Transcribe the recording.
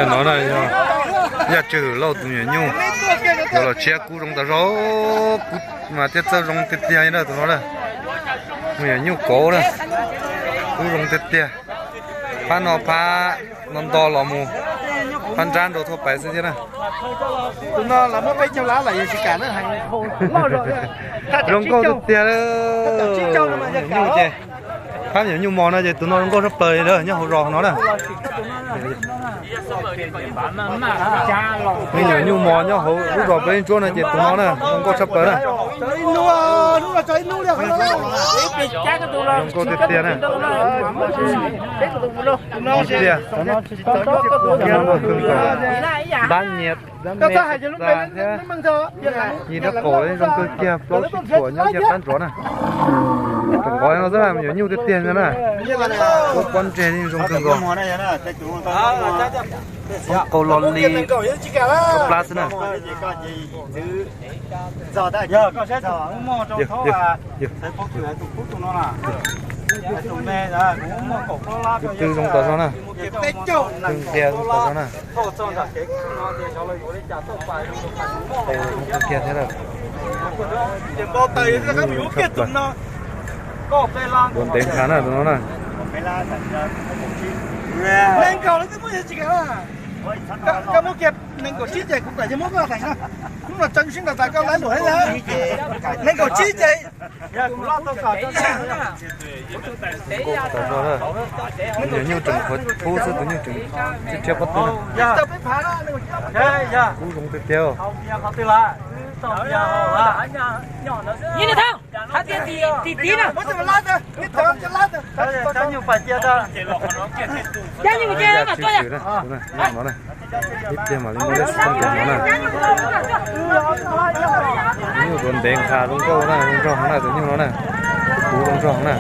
No na yog Yaj Tswv Lauj tus me nyuam nyuj, yuav los tshiab kub zoo tas zog, kub mas thiaj txawj zoo tiag tiag na tus no na. Me nyuam nyuj kauv na, kub zoo tiag tiag. Phab no phab no nto los mus, phab nrab nrau thauj pais xwb thiab na. Zoo nkauj tiag tiag. Nyuam nyuj ces, phab nyuam nyuj mos no ces tus no zoo nkauj tshaj plaws li nyob hauv zos no na. Me nyuam nyuj mos nyob hauv lub zos Peb Leej Tsuab no ces tus no na zoo nkauj tshaj plaws na. Zoo nkauj tiag tiag na. Tiag. Dab nyias, dab me, thiab yim dab qaum zoo kawg kiag, plaub tsib txhuam nyob kiag qab ntsov na. Tseem nqov no xwb na, me nyuam nyuj tiag tiag no na. Pob ntseg zoo kawg nkaus. Qau los li, plab xwb na. Tus twg zoo tas zog na. Tus twg zoo tas zog na. Qau zoo kiag thiab na. Duav ntev ntshav na tus no na. Nees nkaum tsib ces kuv kam muab koj heev na. Hnub no tso sib ntaus tas koj laib luam thiab. Nees nkaum tsib ces Zoo nkauj tas zog na. Tus nyuam nyuj tseem qhuav pub xwb, tus nyuj tseem tshiab pob tw na. Kub zoo tiag tiag. Yaj Tswv Xwm na, tus no na. Ib pliag mam li muaj dej xwm toj nrog no na. Nyuj tuav ntev nqha zoo nkauj na, zoo nraug heev na tus nyuj no na. Kuv zoo nraug heev na.